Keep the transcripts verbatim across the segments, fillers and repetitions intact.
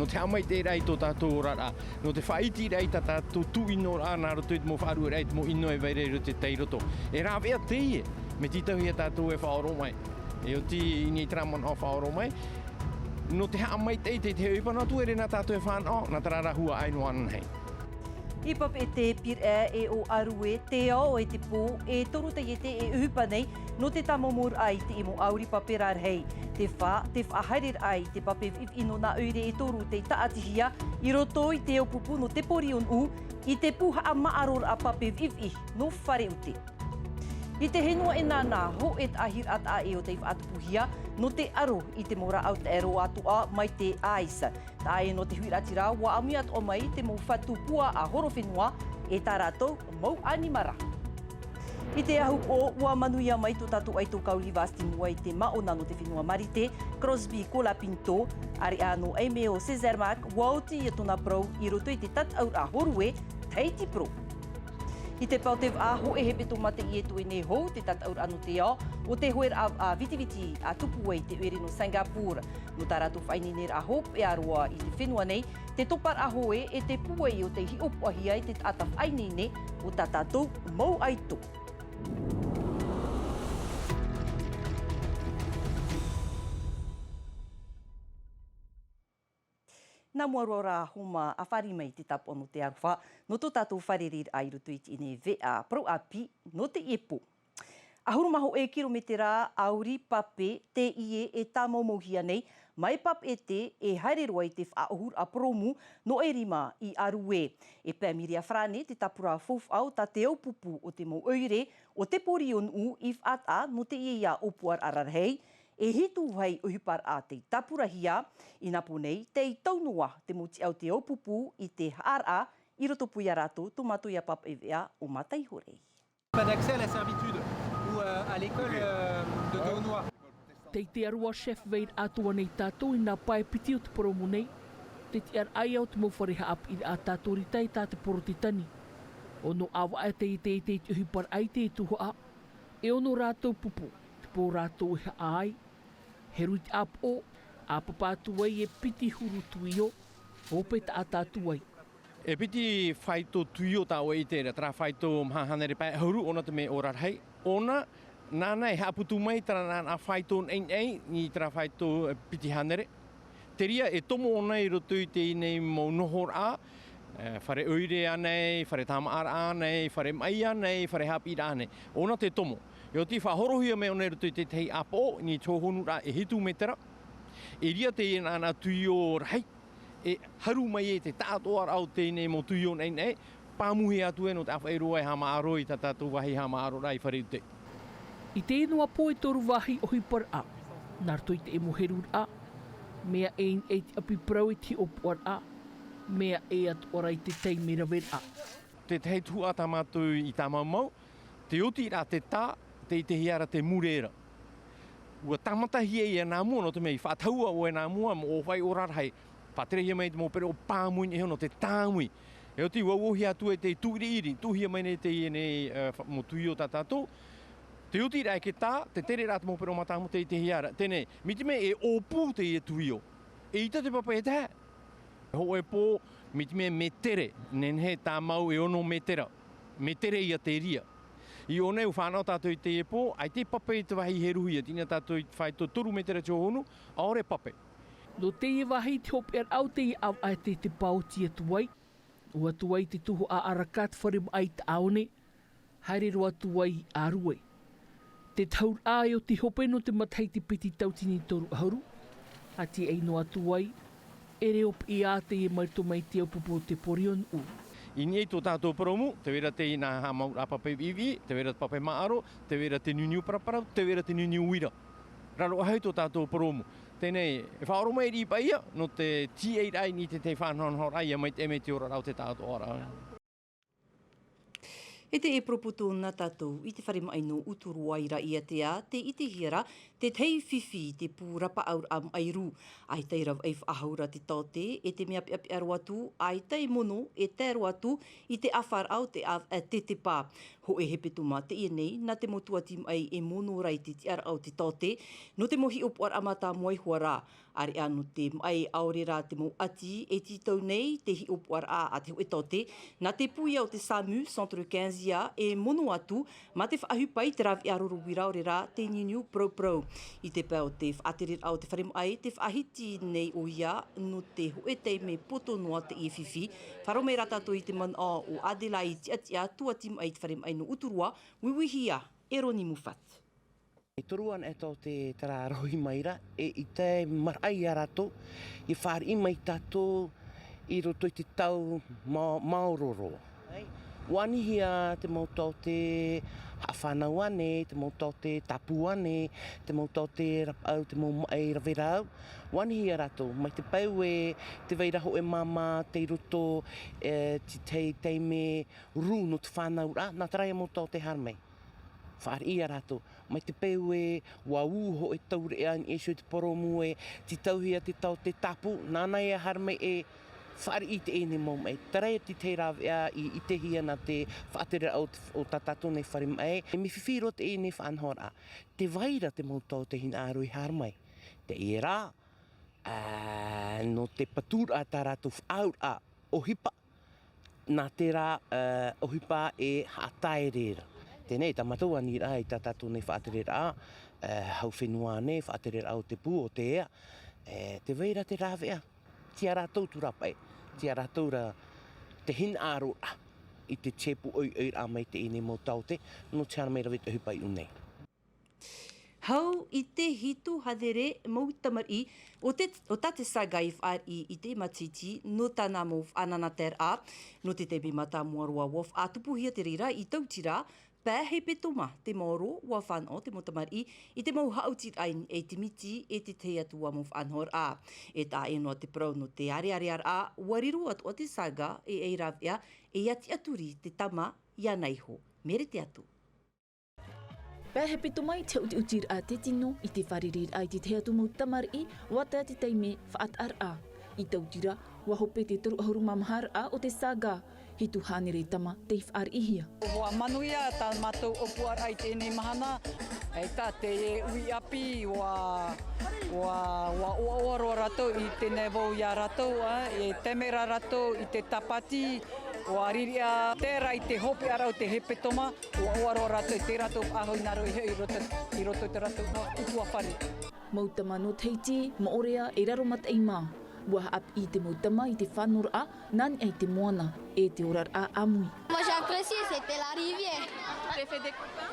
Te haʻamaitaʻiraʻa i tō tātou oraraʻa, nō te faʻaʻiteraʻa i tā tātou tūʻinoraʻa nā roto i te mau faʻarueraʻa i te mau ʻino e vai ra i roto i te tai roto. E rāveʻa teie, mea tītauhia tātou e faʻaoromaʻi. E ʻoti i niʻa i terā manaʻo faʻaoromaʻi, nō te haʻamaitaʻi i te, te ʻohipa noa atu e rē nā tātou e fānaʻo, nā terā rā huaʻai noa anaʻe. I Papeʻete, Pīraʻe ʻe ʻo Arue, te ao e te pō, e toru taiete e ʻohipa nei, nō te tāmaumauraʻa i te mau ʻauri pape rarahi. Te fā, te faʻahaereraʻa i te pape viʻiviʻi nō nā ʻoire e toru tei tāʻatihia, i roto i te ʻōpupu nō te pori o Nuʻu, i te pū haʻamāʻaroraʻa pape viʻiviʻi nō Fare ʻUte. I te henua ʻEnana, hōʻē taʻahiraʻa taʻa ʻē ʻo tei faʻatupuhia, nō te aro i te mau rāʻau taʻero atoʻa mai te ice. Taʻa ʻē nō te huiraʻatira, ʻua ʻāmui atoʻa mai te mau fatu puaʻa horofenua, e tā rātou mau ʻanimara. I te ahu poʻo, ʻua manuia mai tō tātou ʻaito Kauli Vast i mua i te māʻona nō te fenua Marite, Crosby Colapinto, ʻāreʻa nō Aimeo Césaire Marc, ʻua oti ia tōna parau i roto i te tataʻuraʻa hōrue, Tahiti Pro. I te pae o te vaʻa, hōʻē hepetoma teie e tuʻu nei hou te tataʻuraʻa nō te ao, ʻo te hoeraʻa, ā, vitiviti ʻa tupu ai te ʻoire nō Singapore. Nō tā rātou faʻaineineraʻa hopeʻa roa i te fenua nei, te toparaʻa hōʻē e te pūai ʻo tei hiʻopoʻahia e te taʻata faʻaineine o tā tātou mau ʻaito. Nā mua roa rā Homa ʻa fāriʻi mai i te tāpaʻo nō te aroha, nō tō tātou fārereiraʻa i roto i teie nei veʻa parau ʻāpī nō teie pō. ʻAhuru mā hōʻē kirometera ʻauri pape teie e tāmaumauhia nei, mai Papeʻete e haere roa i te faʻaʻohuraʻa porōmu nō ʻErima i Arue. E pae mīria farāne te tāpura faufaʻa tā te ʻōpupu o te mau ʻoire o te pori o Nuʻu i faʻataʻa nō teie ʻōpuaraʻa rarahi, e hitu vāhi ʻohiparaʻa tei tāpurahia, i nā pō nei, tei tau noa te mau tiʻa o te ʻōpupu i te haʻaraʻa i roto pū ia rātou, tō mātou ia papaʻi veʻa ʻo Mataʻi Horei. Pas d'accès à la servitude ou, euh, à l'école, euh, de Donoa. Tei te aro a Chef Veil atoʻa nei tātou i nā pae piti o te porōmu nei, te tiʻaraʻa ia o te mau fare haʻapiʻiraʻa Tatorita e tā te Porotetani. Ono ʻāvaʻe teitei te ʻohiparaʻa i te tuhaʻa, e ono rātou pupu, te pō rātou e haʻa ai. Heru i te ʻāpoʻo, ʻāpapa atu ai e piti huru tuio, hope taʻata atu ai. E piti faito tuio tā ʻoe i terā, terā faito maha hānere pae ʻahuru, ʻona te mea ʻō rarahi, ʻona, nāna e haʻaputu mai terā nā, nā faito naʻinaʻi, i terā faito, e, piti hānere. Te reira e tomo ʻona i roto i teie nei mau nohoraʻa, e, fare ʻoire ānei, fare tāmāʻaraʻa ānei, fare maʻi ānei, fare haʻapiʻiraʻa ānei. ʻOna te tomo. E ʻoti faʻahorohia mai ʻona i roto i te tahi ʻāpoʻo, i te hōhonuraʻa e hitu mētera. E reira teie nā, nā tuio rahi. E haru mai ai te taʻatoʻaraʻa o teie nei mau tuio naʻinaʻi, pāmuhia atu ai nō te ʻāfaʻi roa e haʻamāʻaro i tā tātou vāhi haʻamāʻaroraʻa i Fare ʻUte. I teie noa pō e toru vāhi ʻohiparaʻa, nā roto i te mau heruraʻa, mea ʻē i te ʻapi parau i te hiʻopoʻaraʻa, mea ʻē atoʻa ra i te taime raveraʻa. Te tahi tuhaʻa tā mātou i tāmaumau, te oti rā te tā, tē ʻitehia ra te mure ra. ʻUa tāmatahia ia nā mua, nō te mea i faʻatahua ʻoe nā mua, mō ʻōfaʻi ʻō rarahi, faʻaterehia mai te mau pereʻoʻo pāmui nei hono te tāmui. E oti ʻua uʻohia atu e te tūʻiriʻiri, tuʻuhia mai nei teie nei, e, fa-, mau tuio tā tātou. Te oti rā e te tā, tē tere ra te mau pereʻoʻo mātāmua tē ʻitehia ra. Teie nei, mai te mea e ʻōpū teie tuio. E ʻita te pape e tae. Hōʻē pō, mai te mea mētere, nehenehe tāmau e ono mētera, mētere ia te reira. I ʻō nei ʻua fānaʻo tātou i teie pō, ʻaita e pape i te vāhi heruhia, tei niʻa tātou i te faito toru mētera te hōhonu, ʻaore pape. Nō teie vāhi te hopeʻaraʻa o teie ʻāvaʻe tē, tē paoti atu ai. ʻUa tuai te tuhaʻa Arakat fare maʻi i Taʻaone, haere roa atu ai i Arue. Te tahuraʻa e oti hope nō te matahiti piti tauatini toru ʻahuru, ʻati ai noa atu ai, e reo piʻi ā teie mai roto mai te ʻōpupu o te pori o Nuʻu. I niʻa i tō tātou porōmu, tē vai ra teie nā haʻamauraʻa pape viʻiviʻi, tē vai ra te pape māʻaro, tē vai ra te niuniu paraparau, tē vai ra te niuniu uira. Raro aʻe hoʻi tō tātou porōmu. Teie nei, e faʻaoromaʻi riʻi paʻi ia, nō te tīaʻiraʻa i niʻa i te tahi faʻanahonahoraʻa ia maitaʻi mai te oraraʻa o te taʻatoʻaraʻa. E te e poropoto nā tātou i te fare maʻi nō Uturoa i Raʻiātea, tē ʻitehia ra te tahi fifi i te pū rapaʻauraʻa maʻi rū. ʻAita i ravaʻi faʻahou ra te taote, e te mea peʻapeʻa roa atu, ʻaita e mono e tae roa atu i te ʻāfaraʻa o te ʻāvaʻe tetepa. Hōʻē hepetoma teie nei, nā te mau tuati maʻi e mono ra i te tiʻaraʻa o te taote, nō te mau hiʻopoʻaraʻa mātāmua iho ā rā. ʻĀreʻa nō te maʻi ʻaore rā te mau ʻati e tītau nei te hiʻopoʻaraʻa a te hōʻē taote, nā te pū ia o te SAMU, Centre quinze ia, e mono atu, mā te faʻaʻohipa i te rāveʻa roro uira ʻaore rā te niuniu paraparau. I te pae o te faʻatereraʻa o te fare maʻi, tē faʻahiti nei ʻoia nō te hōʻē taime poto noa teie fifi. Faʻaroʻo mai rā tātou i te manaʻo o Adelaide Tiʻatiʻa, tuati maʻi i te fare maʻi nō Uturoa, uiuihia e Roni Mufat. E toru ana e taote terā rohi mai ra, e ʻaita e maraʻa ia rātou, e fāriʻi mai tātou i roto i te tau ma-, maoro roa. ʻUa anihia te mau taote haʻafānau ānei, te mau taote tāpū ānei, te mau taote rapaʻau, te mau maʻi rave rau. ʻUa anihia rātou, mai te peu ē tē vai ra hōʻē māmā tei roto, e, te tahi taime rū nō te fānauraʻa, nā terā ia mau taote haere mai. Fāriʻi ia rātou, mai te peu ē ʻua ū hōʻē taureʻa i niʻa iho i te porōmu e tītauhia te taote tāpū, nāna ia haere mai e fāriʻi i teie nei mau maʻi. Terā ia te tahi rāveʻa i ʻitehia nā te faʻatereraʻa o te, o tā tātou nei fare maʻi. E mea fifi roa teie nei faʻanahoraʻa. Tē vai ra te mau taote hinaʻaro i haere mai. Teie rā, ā, nō te paturaʻa tā rātou faʻaauraʻa ʻohipa, nā terā, ā, ʻohipa e haʻataere ra. Teie nei, tā mātou aniraʻa i tā tātou nei faʻatereraʻa, ā, hau fenua nei, faʻatereraʻa o te pū, o te ea, ā, tē vai ra te rāveʻa, tei a rātou atu ra paʻi, tei a rātou ra te hinaʻaroraʻa i te tēpu ʻoiʻoiraʻa mai teie nei mau taote, nō te haere mai rave te ʻohipa i ʻō nei. Hau i te hitu hānere mau tamariʻi o te, o tā te saga i fāriʻi i te matahiti nō tāna mau faʻanahoraʻa. Nō te taime mātāmua roa ʻua faʻatupuhia te reira i Tautira, pae hepetoma te maoro, ʻua fānaʻo te mau tamariʻi i te mau haʻutiraʻa i te miti e te tahi atu ā mau faʻanahoraʻa. E taʻa ʻē noa te parau nō te ʻāreʻarearaʻa, ʻua riro atoʻa te saga e ʻei rāveʻa e ia tiʻaturi te tama iāna iho. Merete atu. Pae hepetoma i te haʻutiʻutiraʻa a te tino, i te fārereiraʻa i te tahi atu mau tamariʻi, ʻua tae te taime faʻataʻaraʻa. I Tautira, ʻua hope te toru ʻahuru mā maha raʻa o te saga, hitu hānere tama tei fāriʻihia. ʻUa manuia tā mātou ʻōpuaraʻa i teie nei mahana, ʻaita te ui ʻāpī, ʻua, ʻua, ʻua ʻoaʻoa roa rātou i teie nei vau ia rātou, ā, e taime ra rātou i te tāpati, ʻua ririʻa, terā i te hopeʻaraʻa o te hepetoma, ʻUa ʻoaʻoa roa rātou i te rātou faʻahoʻi nā roto i, i roto, i roto i te rātou ua, ua fare. Mau tama nō Tahiti, Moʻorea, e Raromataʻi mā. ʻUa haʻapiʻi te mau tama i te fānauraʻa, nā niʻa i te moana, e te oraraʻa ʻāmui. Moi, j'ai apprécié, c'était la rivière. T'as fait des copains ?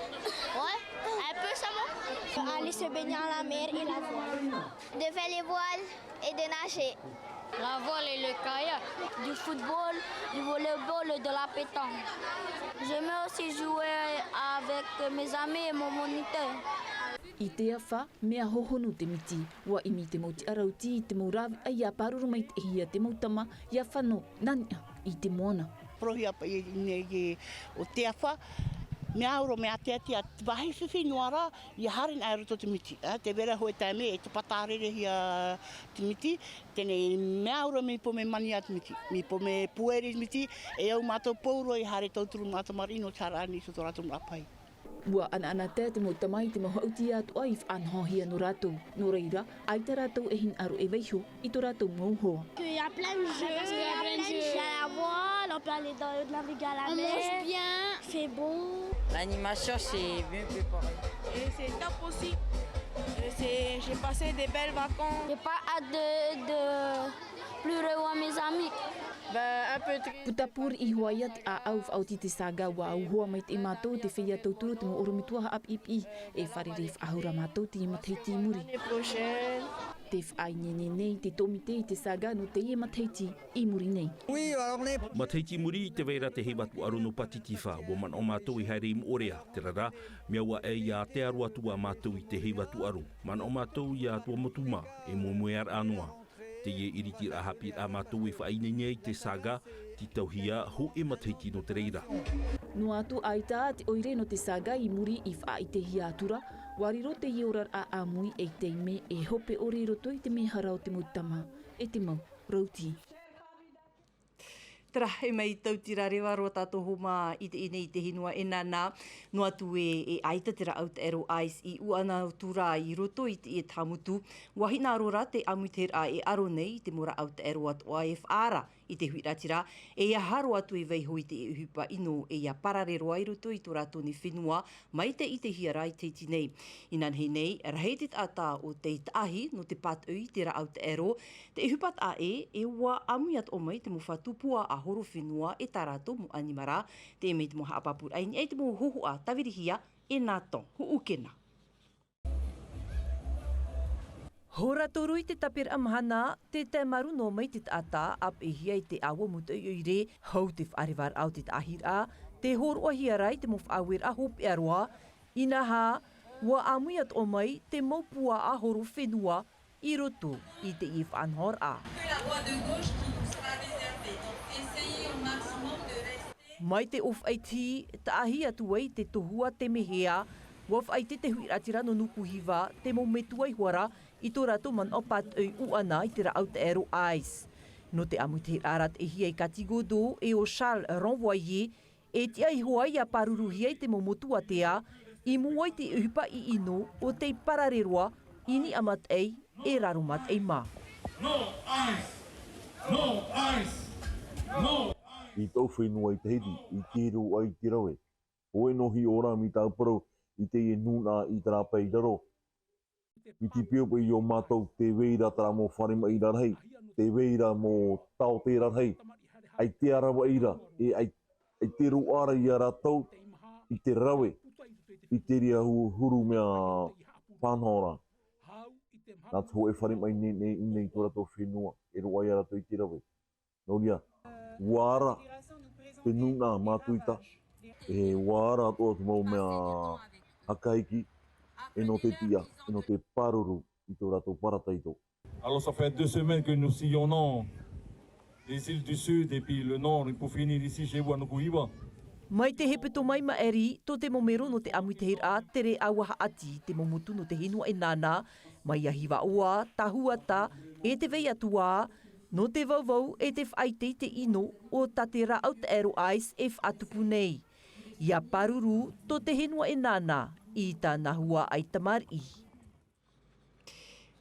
Ouais, un peu seulement. Aller se baigner à la mer et la voile. De faire les voiles et de nager. La voile et le kayak, du football, du volleyball et de la pétanque. J'aimais aussi jouer avec mes amis et mon moniteur. I te afa, mea hohonu te miti, ʻua ʻimi te mau tiʻarautī i te mau rāveʻa ia pāruru maitaʻihia te mau tama, ia fano, nā niʻa i te moana. Porohia paʻi nei e o te afa, mea auro, mea ʻāteatea, te vāhi fifi noa rā, ia haere nā i roto te miti, ā, tē vai ra hōʻē taime e te pātārerehia te miti, teie nei mea auro mea ipo mea mania te miti, mea ipo mea pūʻere te miti, e au mātou pauroa i haere tauturu mā tamariʻi nō te haere i niʻa i tō rātou maraʻa pahi. ʻUa ʻanaʻanatae te mau tama i te mau haʻutiraʻa atoʻa i faʻanahohia nō rātou, nō reira, ʻaita rātou e hinaʻaro e vaiiho i tō rātou mau hoa. Il y a plein de jeux, il y a plein de jeux. Il y a la voile, on peut aller dans, naviguer à la mer. On mange bien. C'est beau. L'animation, c'est mieux préparé. Et c'est top aussi. Et c'est, j'ai passé des belles vacances. J'ai pas hâte de, de pleurer à mes amis. Ben, un peu triste. Puta pūriʻi iho ā ia te ʻāʻau faʻaoti te saga ʻua auhoa mai te mātou te feiā tauturu te mau ʻorometua haʻapiʻipiʻi. E fārerei faʻahou rā mātou teie matahiti i muri. L'année prochaine. Tē faʻaineine nei te tōmite i te saga nō teie matahiti i muri nei. Matahiti i muri, tē vai ra te heiva tūʻaro nō Pātitifā, ʻua manaʻo mātou i haere i Moʻorea, terā rā, mea ʻua ʻē ia ātea roa atu ā mātou i te heiva tūʻaro. Manaʻo mātou ia Tuamotu mā, e moemoeāraʻa noa. Teie ʻiritiraʻa haʻapiʻiraʻa mātou e faʻaineine ai te saga, tītauhia hōʻē matahiti nō te reira. Noa atu ʻaita te ʻoire nō te saga i muri i faʻaʻitehia atu ra, ʻua riro teie oraraʻa ʻāmui ei taime e hope ʻore i roto i te mēhara o te mau tama, e te mau rauti. Tarahe mai tauti rareva roa tātou homa i teie nei i te henua ʻEnana, noa atu e, e ʻaita te rāʻau taʻero ice i ʻuʻana atu ra i roto i teie taha motu, ʻua hinaʻaro ra te ʻāmuitahiraʻa e ʻaro nei i te mau rāʻau taʻero atoʻa e faʻaara i te huiraʻatira, e ʻia haro atu e vaiiho i te ʻohipa ʻino e ʻia parare roa i roto i tō rātou nei fenua, mai te ʻitehia ra i te iti nei. Inanahi nei, rahi te taʻata o tei taʻahi nō te pātoʻi i te rāʻau taʻero, te ʻohipa taʻa ʻē, e ʻua ʻāmui atoʻa mai te mau fatu puaʻa horo fenua e tā rātou mau ʻanimara, teie mai te mau haʻapāpūraʻa i niʻa i te mau hōhoʻa tāvirihia e Nathan Huʻukena. Hora toru i te tāperaʻa mahana, tē tae maru noa mai te taʻata, ʻāpeʻehia i te ʻāua mau taʻi ʻoire, hau te faʻarevaraʻa o te taʻahiraʻa, tē hōroʻahia ra i te mau faʻaueraʻa hopeʻa roa, inaha, ʻua ʻāmui atoʻa mai te mau puaʻa horo fenua i roto i teie faʻanahoraʻa. Mai te ʻōfaʻi tihi, taʻahi atu ai te tohu a Temehea, ʻua faʻaʻite te huiraʻatira nō Nukuhiva te mau metua i hua ra i tō rātou manaʻo pātoʻi ʻuʻana i te rāʻau taʻero ice. Nō te ʻāmuitahiraʻa arataʻihia e Kati Godo e ʻo Charles Renvoyer, e tiʻa iho ai ʻia pāruruhia i te mau motu ātea, i mua i te ʻohipa ʻino o tei parare roa i niʻa mataʻi e raro mataʻi mā. No ice! No ice! No ice! I tō fenua i Tahiti, i te roaʻa i te rave. Hōʻē noa hiʻoraʻa mai tāʻu parau i teie nūnaʻa i terā pae i raro. I te pio paʻi o mātou, tē vai ra terā mau fare maʻi rarahi, tē vai ra mau taote rarahi, ʻaita e rave ra, e ʻai-, ʻaita e roaʻa ra ia rātou i te rave, i te reira hu-, huru mea faʻanahoraʻa. Nā te hōʻē fare maʻi nei, nei, nei tō rātou fenua, e roaʻa ia rātou i te rave. Nō reira, ʻua ara te nūnaʻa mātuita, e ʻua ara atoʻa te mau mea haka iki, e nō te tiʻa, e nō te pāruru i tō rātou parataito. Alors, ça fait deux semaines que nous sillonnons les îles du Sud et puis le Nord pour finir ici chez vous à Nukuhiva. Mai te hepetoma i maʻiri, tō te mau mero nō te ʻāmuitahiraʻa tere ʻāua haʻati i te mau motu nō te henua ʻEnana, mai ia Hivaʻoa, Tahuata, e tē vai atu ā, nō te vauvau e te faʻaʻite i te ʻino o tā te rāʻau taʻero ice e faʻatupu nei. ʻIa pāruru tō te henua ʻEnana i tāna huaʻai tamariʻi.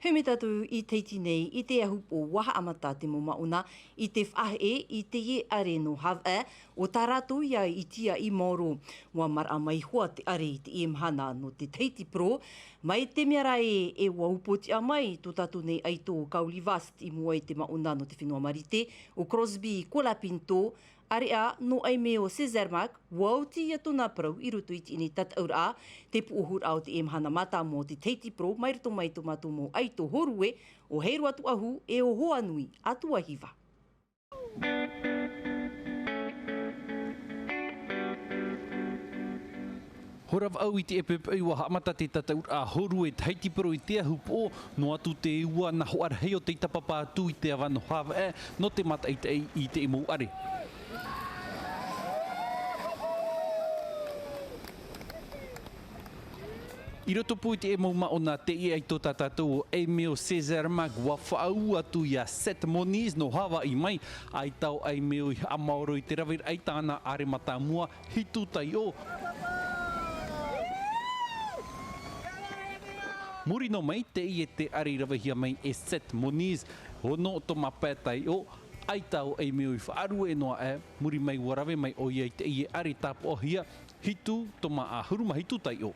Humi tātou i Tahiti nei i te ahupoʻo, ʻua haʻamata te mau māʻona i te faʻaheʻe i teie ʻare nō Havaʻe, ʻo tā rātou ia iti i maoro. ʻUa maraʻa mai hoʻi te ʻare i teie mahana nō te Tahiti Pro, mai te mea ra ē, e ʻua upoʻotiʻa mai tō tātou nei ʻaito Kauli Vast i mua i te māʻona nō te fenua Marite, ʻo Crosby Colapinto, ʻāreʻa nō ʻAimeo Césaire Mac, ʻua oti ia tōna parau i roto i teie nei tataʻuraʻa, te puʻohuraʻa o teie mahana mātāmua o te Tahiti Pro, mai roto mai tō mātou mau ʻaito hōrue, ʻo Heiroa Tuʻahu e ʻo Hoanui a Tuahiva. Hora vaʻu i teie poʻipoʻi ʻua haʻamata te tataʻuraʻa hōrue Tahiti Pro i te ahupoʻo, noa atu te ua nā hoʻa rahi o tei tāpapa atu i te ava nō Havaʻe, nō te mātaʻitaʻi i te mau ʻare. I roto pū i te mau māʻona teie ʻaito tā tātou ʻo ʻAimeo Césaire Mac, ʻua faʻaū atu ia Seth Moniz nō Havaʻi mai, ʻaita ʻo ʻAimeo i haʻamaoro i te raveraʻa i tāna ʻare mātāmua, hitu taiʻo. Muri noa mai, teie te ʻare i ravehia mai e Seth Moniz, ono toma pae taiʻo, ʻaita ʻo ʻAimeo i faʻarue noa aʻe, muri mai ʻua rave mai ʻoia i teie ʻare tāpaʻohia, hitu toma ʻahuru mā hitu taiʻo.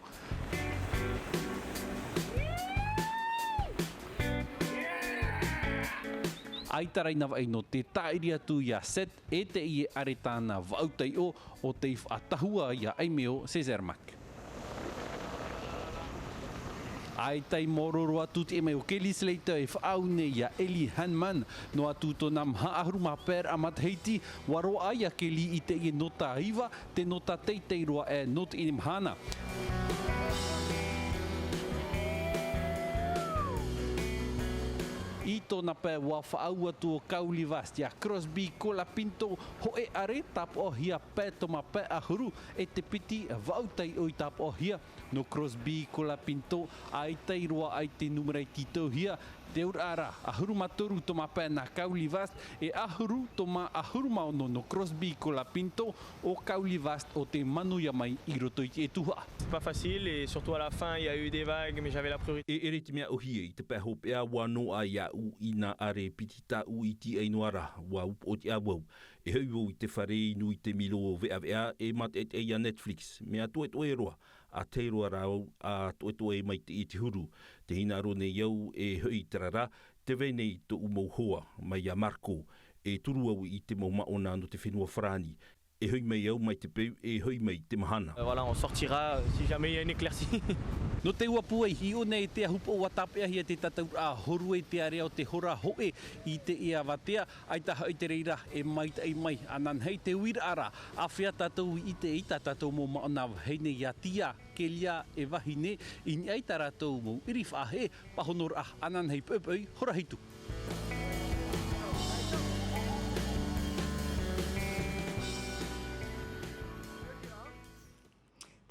ʻAita rā i navaʻi nō te tāʻiri atu ia Seth, e teie ʻare tāna vaʻu taiʻo, ʻo tei faʻatahua ia ʻAimeo Césaire Mac. ʻAita i maoro roa atu teie mai ʻo Kelly Slater e faʻaau nei ia Ellie Hanman, noa atu tōna maha ʻahuru mā pae raʻa matahiti, ʻua roaʻa ia Kelly i teie nota iva, te nota teitei roa aʻe nō teie mahana. I I tōna pae ua faʻaau atu o Kaulivas ia Crosby Colapinto, hoʻe ʻare tāpaʻohia pae tōmā pae ʻahuru, e te piti vaʻu taiʻo i tāpaʻohia. Nō Crosby Colapinto, ʻaita i roa ai te numera i tītauhia. Te auraʻa ra, ʻahuru mā toru tōmā pae nā Kaulivas, e ʻahuru tōmā ʻahuru mā ono nō Crosby Colapinto, o Kaulivas o te manuia mai i roto i te tuhaʻa. C'est pas facile et surtout à la fin, il y a eu des vagues, mais j'avais la priorité. E ʻere te mea ʻohie i te pae hopeʻa, ua noaʻa iaʻu i nā ʻare piti tāʻu i tīaʻi noa ra, ua upoʻo te ʻāuau. E hoʻi vau i te fare i nui te milo veʻaveʻa e mātaʻitaʻi ia Netflix, mea toetoe roa, ʻātaʻi roa rā au a toetoe mai te, i te huru. Tē hinaʻaro nei au e hoʻi i terā rā, tē vai nei tōʻu mau hoa, mai ia Marco, e turu au i te mau māʻona nō te fenua Farāni. E hoʻi mai au mai te peu, e hoʻi mai te mahana. Euh, voilà, on sortira, euh, si jamais il y a une éclaircie. Nō te uapu ai, i ʻō nei te ahupoʻo ua tāpeʻahia te tataʻuraʻa hōrue i te area o te hora hōʻē i te ʻēʻa vatea, ʻaita hoʻi te reira e maitaʻi mai ananahi te uiraʻa ra, āfea tātou i ʻite i tā tātou mau māʻona vahine ia Tia, Kelia e vahine, i niʻa i tā rātou mau ʻiri faʻaheʻe, pāhonoraʻa ananahi poʻipoʻi, hora hitu.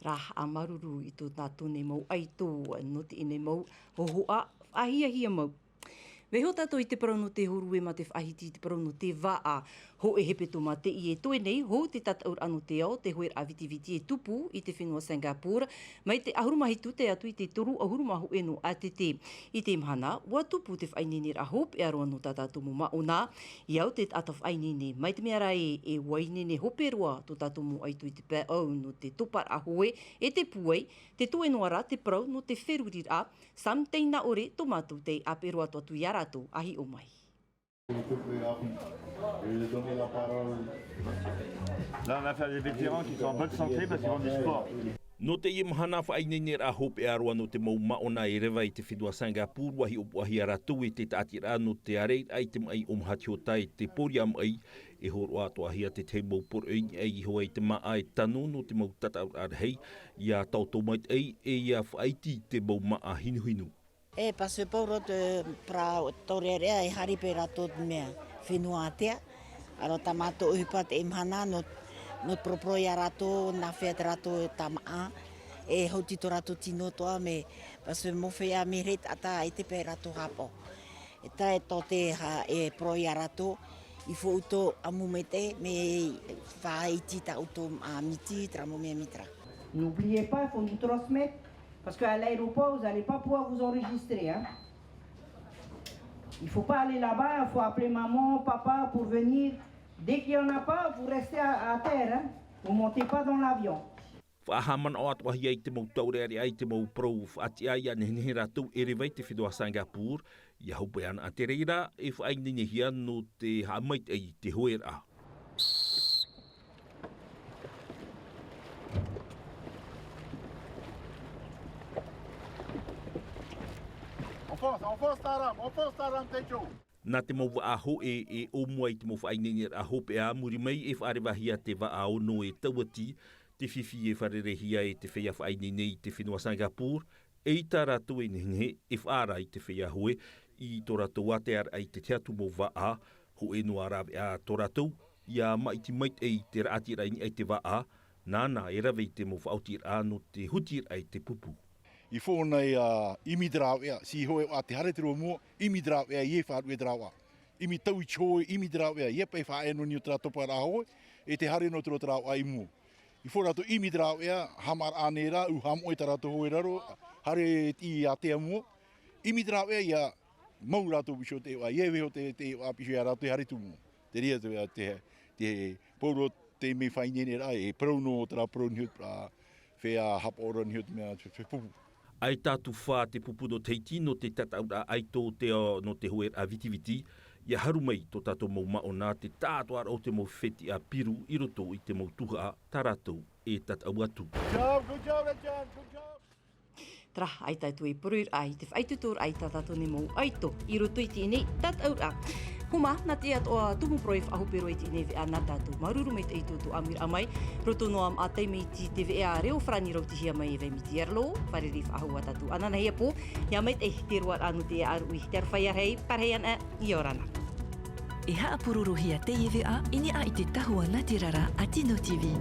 Terā haʻamāuruuru i tō tātou nei mau ʻaito, nō teie nei mau hōhoʻa, faʻahiahia mau. Vaiiho tātou i te parau nō te hōrue mā te faʻahiti i te parau nō te vaʻa. Hōʻē hepetoma teie e toe nei, hou te tataʻuraʻa nō te ao, te hoeraʻa vitiviti e tupu i te fenua Singapore, mai te ʻahuru mā hitu tae atu i te toru ʻahuru mā hōʻē nō ʻātete. I te mahana, ua tupu te faʻaineineraʻa hopeʻa roa nō tā tātou mau māʻona, i au te taʻata faʻaineine, mai te mea rā ē, e ua ineine hope roa tō tātou mau ʻaito i te pae ʻau nō te toparaʻa hoe, e te pūai, te toe noa rā te parau nō te feruriraʻa, Sam Teinaʻore tō mātou tei ʻāpeʻe roa atu atu ia rātou a hiʻo mai. Là, on a fait des vétérans qui sont en bonne santé parce qu'ils font du sport. Nō teie mahana, faʻaineineraʻa hopeʻa roa nō te mau māʻona e reva i te fenua Singapore, ua hiʻopoʻahia rātou e te taʻatiraʻa nō te ārairaʻa i te maʻi ʻōmaha tihota e te pōria maʻi, e hōroʻa atoʻahia tētahi mau poroʻi i niʻa iho ai i te māʻa e tano nō te mau tataʻuraʻa rahi, ia taoto maitaʻi, e ia faʻaiti i te mau māʻa hinuhinu. E, parce que pauroa te pra-, taurearea e haere paʻi rātou te mea fenua ātea. Alors, tā mātou ʻohipa teie mahana, nō, nō te poroporo ia rātou, nāfea tā rātou tamaʻa, e hauti tō rātou tino atoʻa, mais parce que mō fea mea rahi taʻata e ʻite paʻi rātou haʻapaʻo. E tae tō te ha-, e poro ia rātou, il faut ʻoutou ʻamu maitaʻi, mea faʻaiti tā ʻoutou, ā, miti, terā mau mea miti ra. N'oubliez pas, il faut nous transmettre. Parce qu'à l'aéroport, vous n'allez pas pouvoir vous enregistrer, hein. Il faut pas aller là-bas, il faut appeler maman, papa pour venir. Dès qu'il y en a pas, vous restez à, à terre, hein. Vous montez pas dans l'avion. Faʻahaʻamanaʻo atoʻahia i te mau taurearea i te mau parau faʻatiʻa ia nehenehe rātou e reva i te fenua Singapore, ia hope ana te reira e faʻaineinehia nō te haʻamaitaʻi i te hoeraʻa. Enfonce, enfonce ta rame, enfonce ta rame, Teicho. Nā te mau vaʻa hōʻē e ʻōmua i te mau faʻaineineraʻa hopeʻa, muri mai e faʻarevahia te vaʻa ono e tauati, te fifi e fārereihia e te feiā faʻaineine i te fenua Singapore, e ʻaita rātou e nehenehe e faʻaara i te feiā hoe i tō rātou ātearaʻa i te tahi atu mau vaʻa, hōʻē noa rāveʻa tō rātou, ia māʻiti maitaʻi i te raʻatiraʻa i niʻa i te vaʻa, nāna e rave i te mau faʻaotiraʻa nō te hutiraʻa i te pupu. Il faut on aille, euh, ʻimi te rāveʻa, si hoʻi ʻoe te haere atu i mua, ʻimi te rāveʻa, ʻia faʻaruʻe te rāveʻa. ʻImi tau i te hoe, ʻimi te rāveʻa, ʻia paʻi faʻaea noa niʻa i tō rātou paeraʻa hoe, e te haere noa i tō rātou rāveʻa i mua. Il faut rātou ʻimi te rāveʻa, haʻamāraʻa nei rā, ʻua haʻamoʻe tā rātou hoe i raro, haere i ātea mua. ʻImi te rāveʻa, ʻia mau rātou piʻi iho te ʻoaʻoa, ʻia vaiiho te, te ʻoaʻoa piʻi iho ia rātou e haere atu i mua. Te reira te, te, te pauroa te mea faʻaineineraʻa, e parau noa terā parau niʻa i te, ā, feiā haʻapaʻo ra niʻa i te mea, te, te pupu. ʻAita atu fā te pupu nō Tahiti nō te tataʻuraʻa ʻaito o te ao nō te hoeraʻa vitiviti, ʻia haru mai tō tātou mau māʻona te tāʻātoʻaraʻa o te mau fetiʻa piru i roto i te mau tuhaʻa tā rātou e tataʻu atu. Good job, good job, Etienne, good job. Taraha ai tātou e poroʻi raʻa i te faʻaitoitoraʻa i tā tātou nei mau ʻaito i roto i teie nei tataʻuraʻa. Huma, nā te atoʻa tumu poro e faʻahope roa i teie nei veʻa nā tātou. Māuruuru maitaʻi i tō tātou ʻāmuiraʻa mai. Roto noa maʻa taime i te veʻa reo farani rautihia mai e vai miti arlo, fārerei faʻahou ā tātou ananahi ā pō. Ia maitaʻi te roaraʻa nō te aruʻi te aroha ia rahi, parahi ana, ia ora na. E haʻapurorohia teie veʻa i niʻa i te tahua nā te rara a Tino T V.